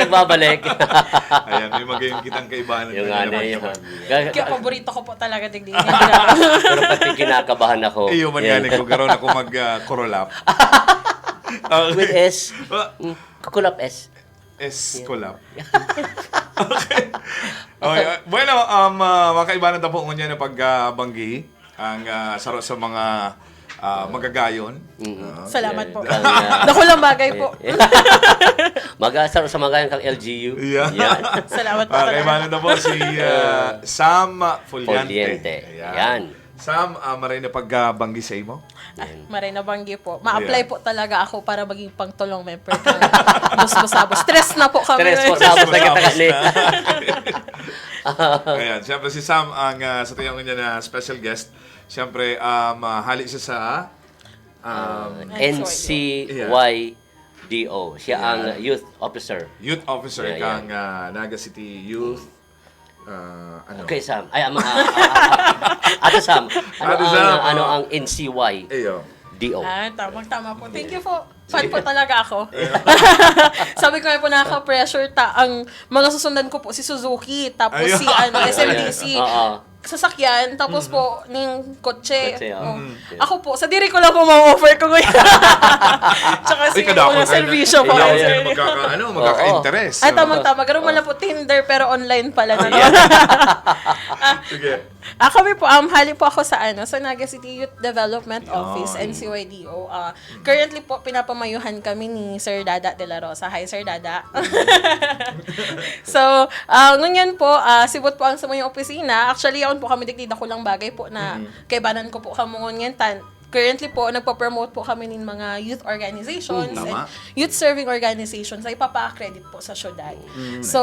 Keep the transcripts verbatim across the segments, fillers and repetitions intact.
Babalik. Ayan, may magayon kitang kaibahan. Yung nga na yun. Kaya paborito ko po talaga digdi. Pero pati kinakabahan ako. Iyo man gani ko, garo na ko mag uh, kurulap. With S. Ah, Mm, Kukulap S. Escolap. Okay. Okay. uh, Bueno, um, uh, mga kaibahan, tapo ngunyan na pagbanggi ang uh, saro sa mga uh, magagayon. Ah, Salamat po. Ang, ah, Dakulang bagay po. Mag-asar sa mga kang L G U. Yeah. Yan. Salamat po Ah, talaga. kaibahan na po si uh, Sam Fullante. Fullante. Ayan. Yan. Sam, uh, maray na pagbanggi sa imo. Maray na banggi po. Ma-apply Yeah. po talaga ako para maging pangtulong member ng Busbusabos. Stress na po kami. Stress po sa abot na kita ni. Ayan, siyempre si Sam ang uh, sa tuyang niya na special guest. Siyempre, um, uh, hali siya sa um, N C Y D O. Siya ang youth officer. Youth officer Yeah, kang uh, Naga City Youth. Uh, ano? Okay, Sam. Ay, ama, ah, ah, ah, Ate Sam, ano Ate ang, Sam, ano ah. ang N C Y Iyo. D O? Ah, tamang-tama po. Thank you po. Fan po talaga ako. Sabi ko nga po, nakaka-pressure ta ang mga susundan ko po si Suzuki, tapos Ayun. Si ano, S M D C. Oo. Sasakyan, tapos po ning kotse. Kotse, oo. Oh. Ako po, sa diri ko lang po ma-offer ko ngayon. Tsaka si Ay, kadako mga na- serbisyo po. kadako Sir. na magkaka, ano, magkaka-interest. Ay, tamang-tama. Ganun man lang po Tinder, pero online pala na. Sige. Ah, kami po, um, hali po ako sa, ano, sa Naga City Youth Development Yun. Office, N C Y D O. Ah, currently po, pinapamayuhan kami ni Sir Dada de la Rosa. Hi, Sir Dada. So, ah, ngunyan po, ah, sibot po ang sa mga opisina. Actually, yaon po kami digdi, dakulang bagay po na kaibanan ko po kamo ngunyan. Tan, currently po, nagpo-promote po kami nin mga youth organizations Mm, tama. and youth serving organizations na ipapa-accredit po sa syudad. So,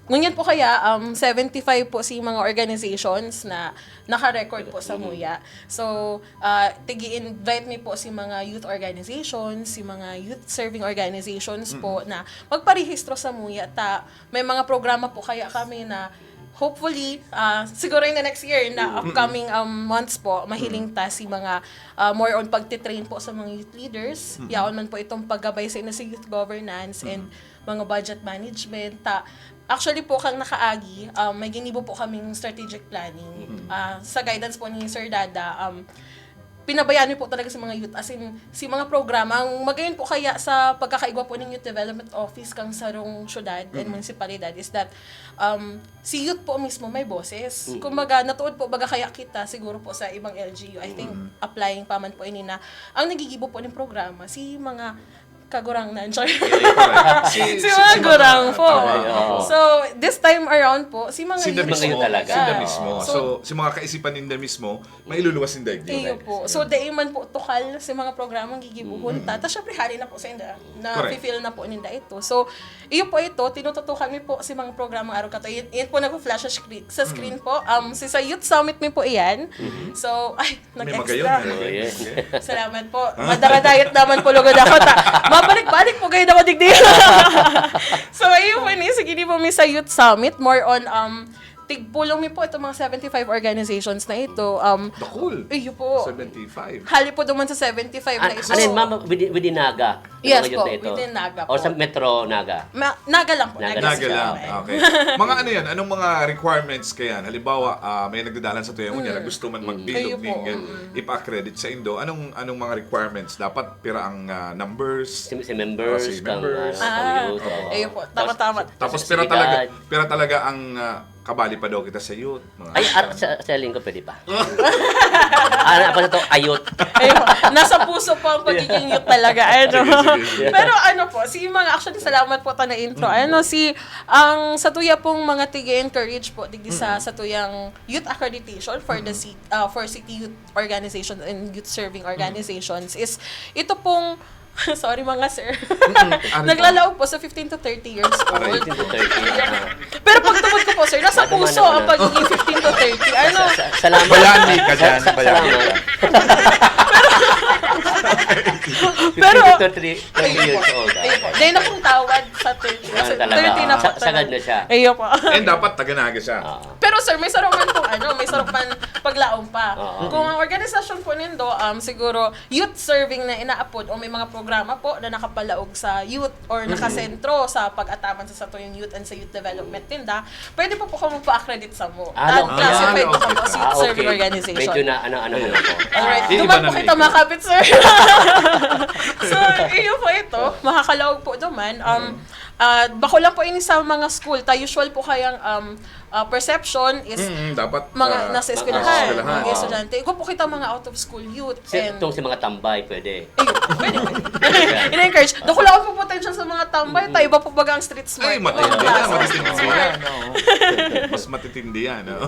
ngunyan po kaya, um, seventy-five po si mga organizations na naka-record po sa MUYA. So, ah, tigi-invite mi po si mga youth organizations, si mga youth serving organizations po na magparehistro sa MUYA ta may mga programa po kaya kami na hopefully, ah, siguro in the next year na upcoming um, months po, mahiling ta si mga ah, more on pagtitrain po sa mga youth leaders. Yaon man po itong paggabay sa inyo sa youth governance and mga budget management. Ta, actually po, kang nakaagi, um, may ginibo po kaming strategic planning. Ah, sa guidance po ni Sir Dada, um, pinabayaan mi po talaga sa mga youth. As in, si mga programa, ang magayon po kaya sa pagkakaigwa po ng Youth Development Office kang sarong syudad and munisipalidad is that um, si youth po mismo may boses. Kumbaga, natuod po, baga kaya kita, siguro po sa ibang L G U, I think, applying pa man po ini na, ang nagigibo po ng programa, si mga kagurangnan, char. Correct. Si mga gurang po. Tama, opo. So, this time around po, si mga Sinda youth mismo. po talaga. Sinda mismo. So, So, si mga kaisipan ninda mismo, mailuluwas ninda yung Iyo po. So, dai man po tukal sa mga programang gigibuhon ta. Ta, syempre, hali na po sa inda. Na Correct. Feel na po ninda ito. So, iyo po ito, tinututukan mi po si mga programang araw kato. Yan, yan po nagpa-flash sa screen, sa screen po. Um, si sa Youth Summit mi po iyan. So, ay, May magayon. nag-extra. May magayon. Oh, yes. Salamat po. Madaradayat naman po lugod ako. Ta, mabalik-balik po kayo na digdi. So, ayun po ini. Sige, di po mi sa Youth Summit. More on, um, tigpulong mi po itong mga seventy-five organizations na ito. Um, Dakul. Iyo po. seventy-five. Hali po duman sa seventy-five Ah, na ito. Ano yun, ma'am? Within, within Naga? Yung Yes mga youth po, na ito? Within Naga O sa po. Metro Naga? Ma- Naga lang po. Naga Naga Naga City lang. po. Okay. Mga ano yan? Anong mga requirements kaya? Halimbawa, ah, may nagdadalan sa tuya mo niya na gusto man magbilog Kayo po. ning ipa-accredit sa Indo. Anong anong mga requirements? Dapat pira ang ah, numbers? Si, si members, Oh, si kang, members. ah, kang Ah, youth, oo. Ayun po. Tama-tama. Tapos Sa pira edad. talaga, pira talaga ang ah, kabali pa daw kita sa youth. Mga Ay, at sa, sa linggo pwede pa. Ah, ano pa to? Ayot. Ayun po. Nasa puso po ang pagiging youth talaga. Ano? Sige, sige, sige. Pero ano po, si mga, actually, salamat po ta na intro. Ano, si, ang sa tuya pong mga tig-encourage po, digi sa, sa tuyang youth accreditation for the city, ah, for city youth organizations and youth serving organizations is ito pong, sorry mga sir, Ano naglalaog po sa fifteen to thirty years Aray. old. fifteen to thirty. Ah. Pero pagtubod ko po, sir, nasa Madama puso na ang muna. Pagiging fifteen to thirty. Ano? Sa- Salamat. Bayani ka dyan, Sa- sa- bayani salamat. ka. Pero, fifteen to thirty, thirty years old. Ah. Ayun po. Dahil na pong tawad sa thirty. Yan Kasi talaga. thirty na po. Sa- sagad na siya. Ayun po. And dapat taga Naga siya. Ah. Pero Sir, may saro man pong ano, may saro man paglaom pa. Oo. Kung ang organisasyon po nindo, um, siguro youth serving na inaapod o may mga programa po na nakapalaog sa youth or nakasentro sa pag-ataman sa satuyang youth and sa youth development ninda, pwede po po kamo magpa-accredit sa mo. Ah, At no. classified Ah, po kamo okay. as youth Ah, serving okay. organization. Medyo na ano-ano na po. Alright. Iiba Duman na po ni. kita makapit, sir. So, iyo po ito. Makakalaog po duman. Um, ah, bako lang po ini sa mga school. Ta usual po kayang um, ah, perception is Mm, dapat mga ah, nasa nasa eskwelahan, eskwelahan. mga estudyante. Igo po kita mga out of school youth. Si, And itong si mga tambay, pwede. Ayun, pwede, pwede. Ina-encourage. Dakulaon po potential sa mga tambay. Ta iba po baga ang street smart. Ay, matindi yan. Classes. Matitindi yan. Oo. Mas matitindi yan. No?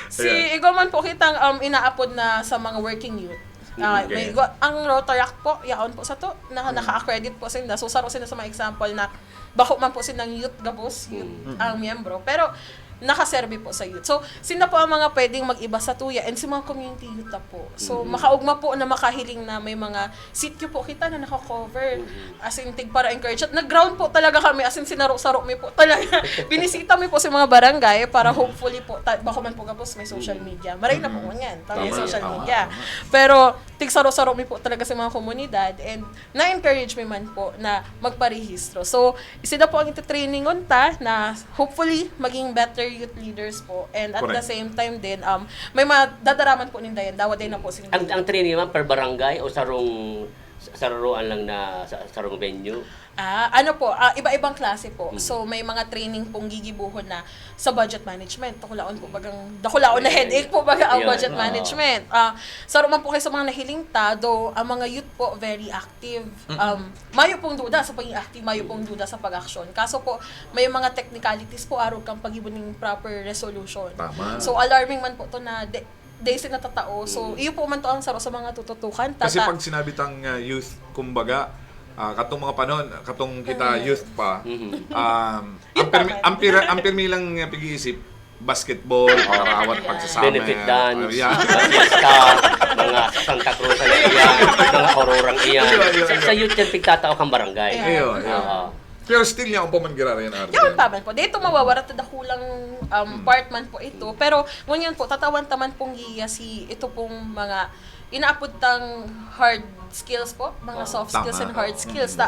Si Ayan. Igo man po kitang um, inaapod na sa mga working youth. Ah, Okay. may igo, ang Rotaract po, yaon po sa to, na, naka-accredit po sinda. So, saro sinda sa mga example na bako man po silang youth gabos, youth Mm. ang miyembro. Pero, nakaserbi po sa youth. So, sila po ang mga pwedeng mag-iba sa tuya and sa mga community youth na po. So, Mhm. makaugma po na makahiling na may mga sityo po kita na naka-cover. Mhm. As in, tig para encourage. At nag-ground po talaga kami. As in, sinaro-saro mi po talaga. Binisita mi po sa mga barangay para hopefully po, ta- bako man po gabos may social media. Maray na po Mhm. ngunyan. Tama yung Tama, social tama, media. tama. Pero, tigsaro-saro mi po talaga sa mga komunidad and na-encourage mi man po na magparehistro. So, sila po ang ititrainingon ta na hopefully maging better youth leaders po. And at the Correct. Same time din, um, may madadaraman po ninda yan. Dawa din na po sila. Ang, ang training naman per barangay o sarong saruan lang na sa sarong venue? Ah, ano po, ah, iba-ibang klase po. Mm. So, may mga training pong gigibuhon na sa budget management. Dakulaon po bagang, dakulaon na Ayan. headache po baga ang Ayan. budget Oo. management. Ah, saro man po kayo sa mga nahiling ta, though ang mga youth po very active. Mm. Um, mayo pong duda sa pagiging active, mayo pong duda sa pag-action. Kaso po, may mga technicalities po arog kang paggibo ning proper resolution. Tama. So, alarming man po to na de- days na natatao. So, Mm. iyo po man to ang saro sa mga tututukan. Kasi Tata- pag sinabi tang uh, youth, kumbaga, ah, katong mga panahon, katong kita Mm. youth pa, Mhm. um, Youth ang, pirmi, pa man. ang, pira, ang pirmi lang uh, pag-iisip, basketball, parawat, Ayan. pagsasama. Benefit dance, Yeah. artista, mga Santa Cruz na iyan, mga Aurora iyan. Ayun, ayun, Sa, ayun. Sa youth yan, pigtatao kang barangay. Ayan. Ayun, ayun. Oo. Pero still niya pa man giraray na arte. Yaon pa man po. Dito mawawarat na dakulang um, Mm. part man po ito. Pero ngunyan po, tatawan taman pong giya si ito pong mga inaapod tang hard skills po, mga Oo. soft skills Tama. and hard Oo. skills. Mm. Ta,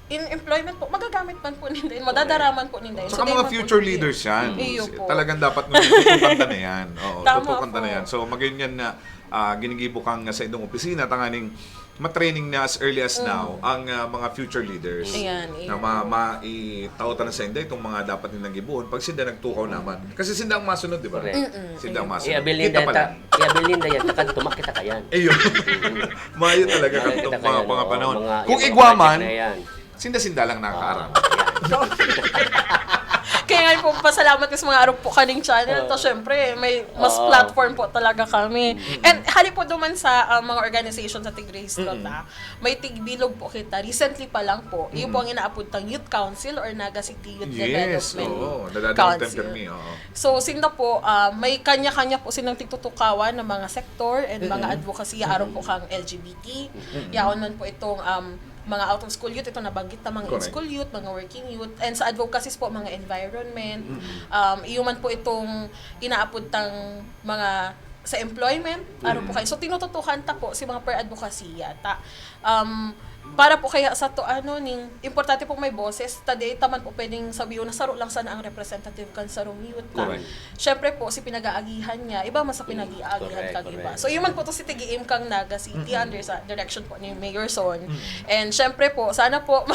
in employment po, magagamit man po ninda, madadaraman po ninda. Saka di mga man po future ninda. leaders yan. Iyo po. Talagang dapat nung tutukan ta na yan. Oo, Tama tutukan ta po. na yan. So, magayon yan na ah, ginigibo kang sa indong opisina, tanganing matraining na as early as Mm. now ang ah, mga future leaders. Ayan, ayan. Na ma, ma itao ta na sa inda itong mga dapat nilang gibuhon pag sinda nagtukaw naman. Kasi sinda ang masunod, di ba? Correct. Mm-mm. Sinda ang masunod. Iabil ninda Kita yan, pa lang. ta- iabil ninda yan, takad tumak kita kayan. Ayun. Mayo talaga Kita katong kayan, mga, mga oo, panahon. mga- Kung yung igwa mga man, na yan. sinda-sinda lang nakakaaram. Ah, yan. Kaya nga po, pasalamat ko sa mga arog po kaning channel. Oo. To, syempre, may mas Oo. platform po talaga kami. And hali po duman sa ah, mga organization sa Tigrehistro Mm. ta, may tigbilog po kita. Recently pa lang po, yun Mm. po ang inaapod tang Youth Council or Naga City Youth Yes, Development oo. Nadadaan Council. Permi, oo. So, sinda po, ah, may kanya-kanya po silang tigtutukawan ng mga sektor and mga Mm-mm. advocacy aron po kang L G B T. Yaon man po itong um, mga out of school youth, itong nabanggit na mga Correct. in-school youth, mga working youth, and sa advocacies po, mga environment. Um, iyo man po itong inaapod tang mga sa employment, aron po kayo. So, tinututukan ta po si mga per advokasya. Ta, um, para po kaya sa to, ano, ning, importante pong may boses, ta di taman po pwedeng sabihin na saro lang sana ang representative kan sarong youth. Ta. Correct. Siyempre po, si pinag-aagihan niya, iba man sa pinag-aagihan Correct, kang iba. correct. So, yun man po to si Tigiim kang Naga City Mm-mm. under sa direction po ni Mayor Son. Mm. And siyempre po, sana po,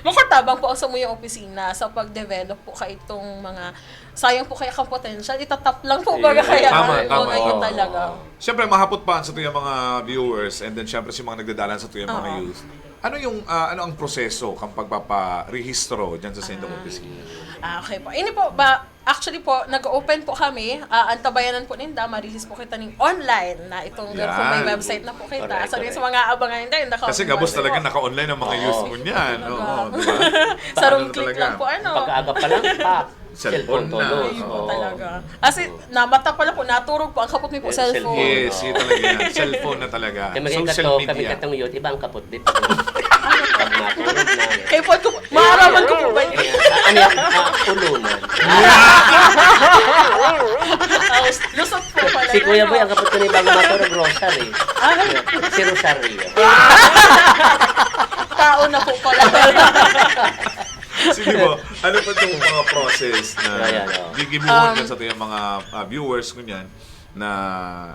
makatabang po ang samuyang opisina sa pag-develop po kaitong mga, sayang po kaya kang potential, itatap lang po Ayun. baga kaya Tama, ang tama. mga yun Oo, talaga. oo. Siyempre, mahapot pa sa tuyang mga viewers and then siyempre sa mga nagdadalan sa tuyang mga Oo. youth. Ano yung, ah, ano ang proseso kang pagpaparehistro dyan sa sendong Ah. opisina? Ah, okay po. Ini po, ba, actually po, nag-open po kami. Ah, antabayanan po ninda, ma-release po kita ning online na itong Yan. kung may website na po kita. Correct, So, yun sa correct. mga abangan ninda, yung Kasi gabos talaga naka-online ang mga Oo. youth ngunyan. Talaga. Oo, di ba? Sarong Paano click talaga? lang po, ano? Pag-aga pa lang, pa. Cellphone Cellphone na. tulos. Ayun po Oo. talaga. As in, namata pa lang po, naturog po, ang kapot mi po, Yes, cellphone. cellphone. Yes, yun talaga yan. Cellphone na talaga. Kaya maging Social kato, kami media. katong youth, iba ang kapot dito. Pag matulog na. Kaya po, ko, maaraman ko po ba yun? Ano yan? Ah, ulunan. Si Kuya Boy, ang kapatid ko ni bago matulog, rosary. Si Rosario. Tao na po pala. Sige po, ano pa itong mga process na Ayan, oh. gigibuhon ka sa itong mga ah, viewers ko niyan na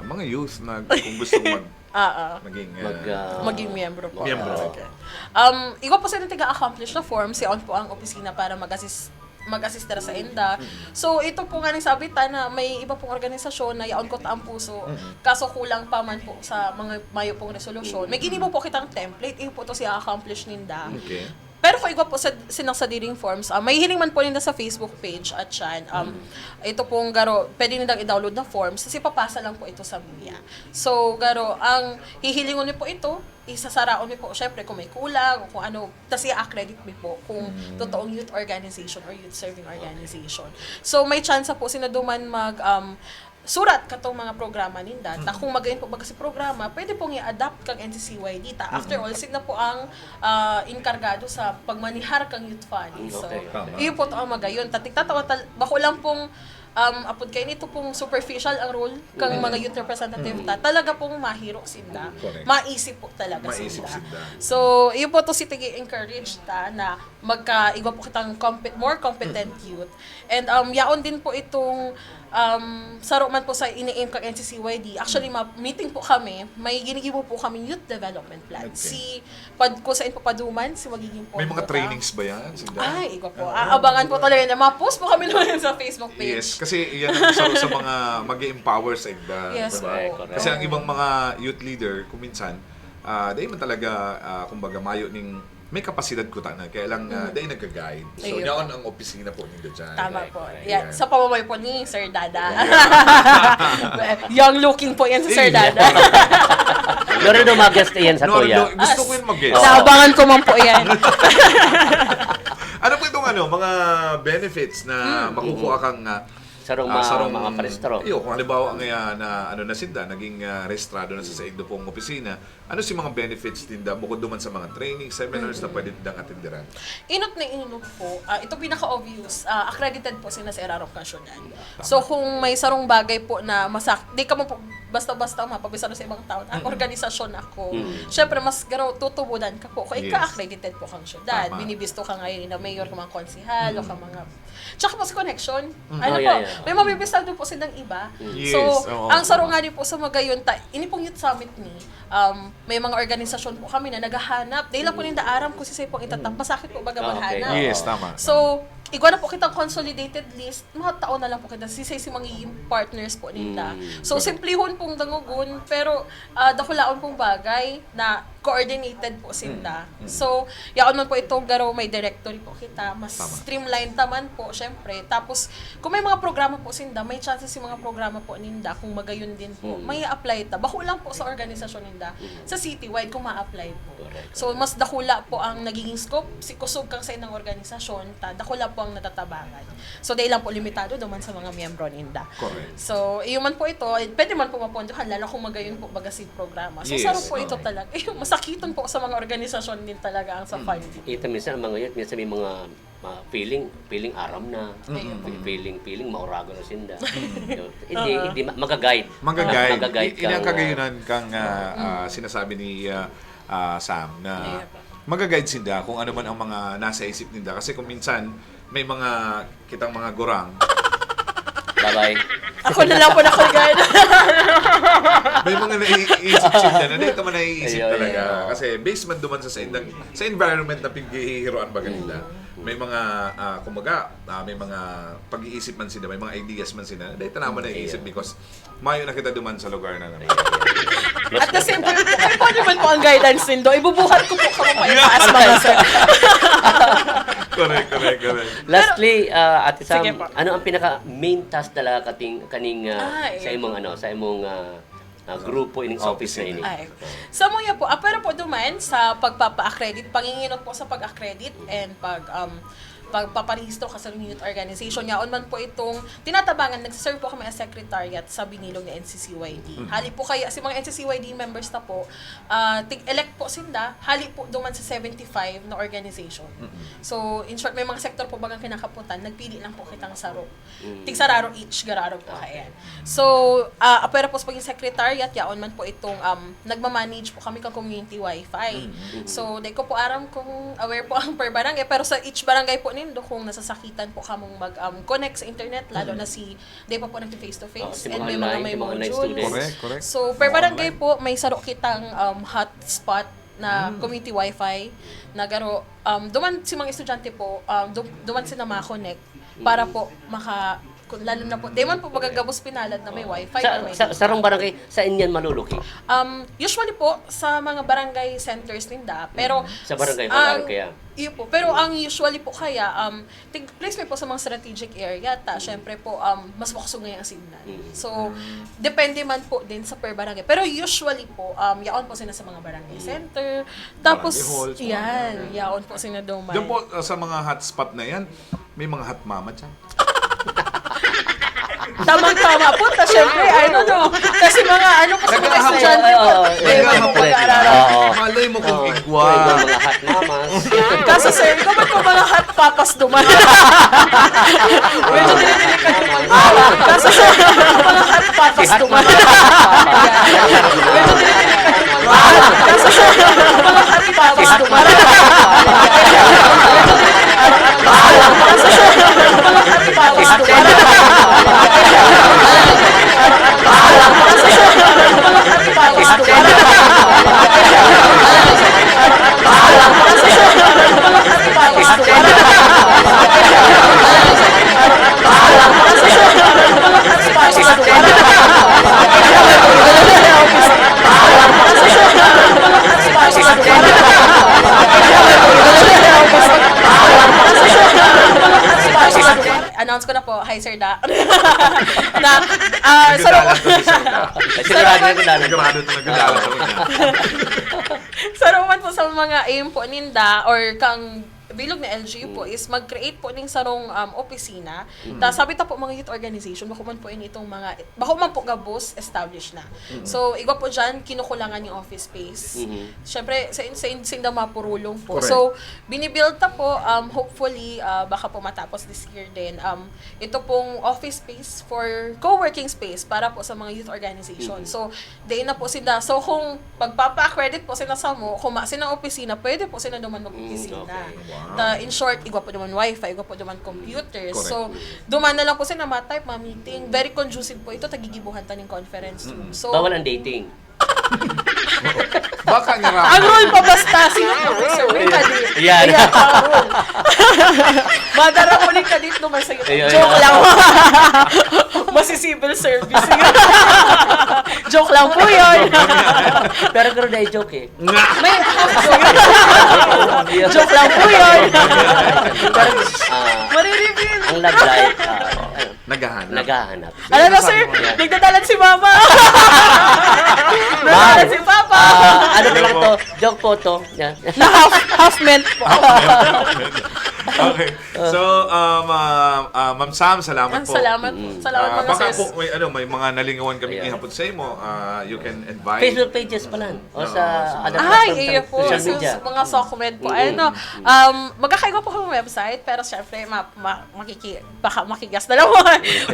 mga youth na kung gusto mag Oo. maging ah, Mag, ah, Maging miyembro po. Miyembro. Okay. Um, igwa po sa tiga-accomplish na forms, yaon po ang opisina para mag-assist mag-assist sa inda. So, ito po nga ni sabi ta na may iba pong organisasyon na yaon ko ta ang puso. Kaso kulang pa man po sa mga mayo pong resolusyon. May ginibo po kitang template, iyo po to siya accomplish ninda. Okay. Pero kung igwa po sa sinang sadiring forms, ah, may hiling man po ninda sa Facebook page at yan. Um, Ito pong garo, pwede nindang i-download na forms, kasi papasa lang po ito sa media. So, garo, ang hihilingon niyo po ito, isasaraon niyo po, syempre, kung may kulang o kung ano, tas i-accredit niyo po kung totoong youth organization or youth serving organization. So, may chance po sila duman mag, um, surat katong mga programa ninda. Ta kung magayon po baga si programa, pwede pong i-adapt kang N C C Y D ta. After all, sila po ang ah, inkargado sa pagmanihar kang youth fund. So, Okay, tama. iyo po to ang magayon. Ta tigtatawa tal- bako lang pong um, apod kayo nito pong superficial ang role kang mga youth representative ta. Talaga pong mahiro sinda. Correct. Maisip po talaga Maisip sinda. sinda. So, iyo po to si tigi encourage ta na magkaigwa po kitang compet- more competent youth. And um, yaon din po itong um, saro man po sa ini-aim kang N C C Y D. Actually, ma- meeting po kami, may ginigibo po kami youth development plan. Okay. Si pad ko sa Inpapaduman, si magiging May mga pondo ta. Trainings ba yan? Sinda? Ay, igwa po. Ah, abangan po talaga na ma-post po kami naman sa Facebook page. Yes, kasi yan ang isa sa mga mag empower sa inda. Yes Diba? po. Correct, correct. Kasi ang ibang mga youth leader, kung minsan, ah, dahil man talaga, ah, kumbaga, mayo ning may kapasidad ko na, kaya lang uh, dahil nagka-guide. So, Ayun. Yaon ang opisina po ninyo dyan. Tama po. Ayan. Yan. Sa pamamayo po ni Sir Dada. Young looking po yan si Sir Dada. Loro na mag-guest iyan sa No, Kuya. no, gusto ko yung mag-guest. Naabangan ko man po yan. Ano po itong ano, mga benefits na makukuha kang ah, Sarong ah, mga, sarong mga parehistro. Iyo, kung halimbawa nga na ano na sinda, naging ah, rehistrado na sa saindo pong opisina, ano si mga benefits ninda bukod duman sa mga training, seminars na pwede nindang atenderan? Inot na inot po, ah, ito pinaka-obvious, ah, accredited po sila sa irarong kasyudad. So kung may sarong bagay po na masak, di ka mo po basta-basta mapabisado sa ibang taon, ang organisasyon ako. Siyempre, mas garo tutubudan ka po kung Yes. ika-accredited po kang syudad. Tama. Binibisto ka ngayon na mayor, kang mga konsihal, o kang mga... Tsaka po sa connection. Ano Oh, po, yeah, yeah. May mabibisado po silang iba. Yes, So, oo. Ang saro nga din po sa mga yun, ta, ini pong Youth Summit ni, um, may mga organisasyon po kami na naghahanap. Dahil lang po ninda aram kung sisay pong itatap. Masakit po baga Ah, okay. maghanap. Yes, tama. So, igwa na po kitang consolidated list, mga tao na lang po kita, sisay si mga partners po ninda. Mm. So, simplihon pong dangogon, pero ah, dakulaon pong bagay na coordinated po sinda. So, yaon man po itong garo may directory po kita, mas Tama. streamlined naman po, syempre. Tapos, kung may mga programa po sinda, may chances yung mga programa po ninda, kung magayon din po, Mm. may apply ta. Bako lang po sa organisasyon ninda, Mm. sa citywide kung ma-apply po. Correct. So, mas dakula po ang nagiging scope, si kusog kang sa inang organisasyon, ta, dakula po ang natatabangan. So, dahil lang po limitado duman sa mga miyembro ninda. Correct. So, iyo man po ito, eh, pwede man po mapondohan, lalo kung magayon po baga si programa. So, Yes, saro po ito oo. talaga. Yung masakiton po sa mga organisasyon din talaga ang sa funding. Ito minsan ang mga youth, minsan may mga, mga feeling, feeling aram na, Ayun. fe- feeling, feeling maurago na sinda. Hindi, hindi ma- magaguide. Magaguide. Magaguide I- Inang kang, kagayunan kang ah, ah, sinasabi ni ah, ah, Sam na Ayun. Magaguide sinda kung ano man ang mga nasa isip ninda. Kasi kung minsan, may mga kitang mga gurang, Bye-bye. Ako na lang po na-guide. May mga naiisip sinda na dito man naiisip Ayun, talaga. ayun. Kasi based man duman sa, sa, sa environment na pighihiroan ba kanila. May mga, ah, kumbaga, ah, may mga pag-iisip man sila, may mga ideas man sila. Dahil tanaman na iisip because mayo na kita duman sa lugar na naman. At the same time, kung ano man po ang guidance nindo, ibubuhat ko po kamo pa itaas, mga sir. Correct, correct, correct. Lastly, ah, Ate Sam, Sige po. Ano ang pinaka main task talaga kating kaning ah, Ah, sa eh. imong ano, sa imong ah, Ah, grupo ining Sa office na opisina. ini. Ay. Sa muya po, ah, pero po duman sa pagpapa-accredit, panginginot po sa pag-accredit and pag um, pagpaparehistro ka sa youth organization. Yaon man po itong tinatabangan, nagsiserve po kami as secretariat sa binilog na N C C Y D. Hali po kaya si mga N C C Y D members na po, ah, tig-elect po sinda, hali po duman sa seventy-five na organization. So, in short, may mga sektor po bagang kinakaputan, nagpili lang po kitang saro. Tigsararo each, gararo po kaya. So, ah, apwera po sa pagiging secretariat, yaon man po itong um, nagmamanage po kami kan community wifi. So, di ko po aram kung aware po ang per barangay, pero sa each barangay po nindo, kung nasasakitan po kamong mag-connect sa internet, lalo na si, di pa po nag-face to Oh, face, si and mga may online, mga may si mga online modules. students. Correct, correct. So, per barangay po, may saro kitang um, hotspot na community wifi na garo um, duman si mga estudyante po, um, dum- duman sila ma-connect para po maka kung lalo na po, di man po magagabos pinalad na may wifi. Sa, or may sa, data. Sarong barangay, saan yan maluluki? Um, usually po, sa mga barangay centers ninda, pero Sa barangay ang- hall kaya? Iyo po, pero ang usually po kaya, um, tig place may po sa mga strategic area, ta, syempre po, um, mas makusog ngayon ang signal. So, depende man po din sa per barangay. Pero usually po, um, yaon po sila sa mga barangay center. Tapos, Barangay halls, mga yan, yaon po sila duman. Diyan po, uh, sa mga hotspot na yan, may mga hot mama dyan. Tamang-tama po, ta syempre, ano no, kasi mga ano, kasi mga Nagkakahapon. estudyante po, Oo, may mga oo, pag-aaralan. oo. Malay mo kung Oo. igwa. Pwede mga hot mamas. Kaso sir, ikaw man po mga hot papas duman. Medyo dinidilig ka duman. Kaso sir, mga hot papas duman. Medyo dinidilig ka duman. Kaso sir, mga hot papas duman. Announce ko na po. Hi, Sir Da. na, ah, sa Nagdadalat na si Sir Da. Sigurado na kilala. Sigurado na nagdadalat ako niya. Sa naman po sa mga aim po ninda or kang bilog na L G U po is mag-create po ning sarong um, opisina. Ta sabi ta po mga youth organization, bako man po ini itong mga, bako man po gabos established na. So, igwa po dyan, kinukulangan yung office space. Siyempre, sa, sa, sa indang mapurulong po. Correct. So, binibuild ta po, um, hopefully, ah, baka po matapos this year din. Um, ito pong office space for co-working space para po sa mga youth organization. So, di na po sila. So, kung pagpapa-accredit po sila sa mo, kung ma sila opisina, pwede po sila naman mag-opisina. Mm, okay. Wow. Ta, in short, igwa po naman wifi, igwa po naman computers. Correct. So, duman na lang po sila ma-type, ma-meeting. Very conducive po ito, tagigibuhan ta ning conference room. So, Bawal ang dating. Baka nga ang rule pa basta, sino po, sir? May kadit. Yan. Ayan, ang rule. Madara po ni kadit naman sa'yo. Ayan, Joke ayan. lang. Masi-civil service. Joke lang po yun. Pero pero dahil joke eh. May half joke. Joke lang po yun. Ah, Marireveal. Ang love life, ah, ano, Naghahanap. naghahanap. Alam mo, sir, nagdadalan si mama. Ma'am, Nagdadalan si papa. Ah, ano na lang to? Joke po to. Yan. Na half, half meant po. Okay. So, um, uh, uh, Ma'am Sam, salamat Ang po. salamat po. Salamat Ah, mga baka sir. po may, ano, may mga nalingawan kami Ayan. ihapon sa imo. Ah, you can invite. Facebook pages pala. O sa Oo, sa ano, Ay, platform, iyo po. social Sa, media. sa mga sockmed po. Mm-mm. Ano, um, magkakaigwa po kami website, pero syempre, ma, ma, makiki, baka makigas na lang po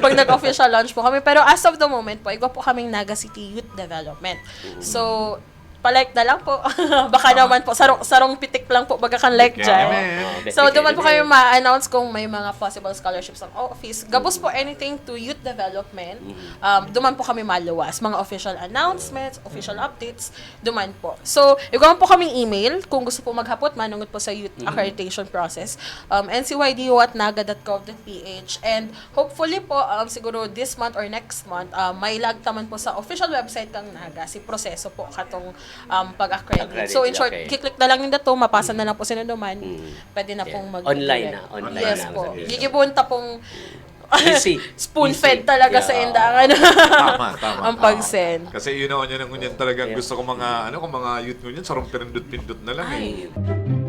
pag nag-official launch po kami. Pero as of the moment po, igwa po kaming Naga City Youth Development. So, palike na lang po. Baka naman po, sarong, sarong pitik lang po, baga kan like Yeah, dyan. man. Oh, So, duman po okay. Kami ma-announce kung may mga possible scholarships ang office. Gabos po anything to youth development. Um, duman po kami maluwas. Mga official announcements, official updates, duman po. So, igwa po kaming email kung gusto po maghapot, manungod po sa youth accreditation process. Um, N C Y D U at naga dot gov dot P H. And hopefully po, um, siguro this month or next month, um, may lagtaman po sa official website kang Naga, si proseso po katong um, pag-accredit. Accredit, So, in short, okay. kiklik na lang ninda to, mapasa na lang po sila naman. Mm. Pwede na Yeah. pong mag- Online na, online Yes na. po. Yes. Gigibuhon ta pong Easy. Spoon-fed Easy. talaga Yeah. sa inda ang ano. Tama, tama. Ang pag-send. Kasi yun naman yan ang ngunyan talagang Yeah. gusto ko mga, ano, kung mga youth ngunyan, sarong pinindot-pindot na lang eh. Ay.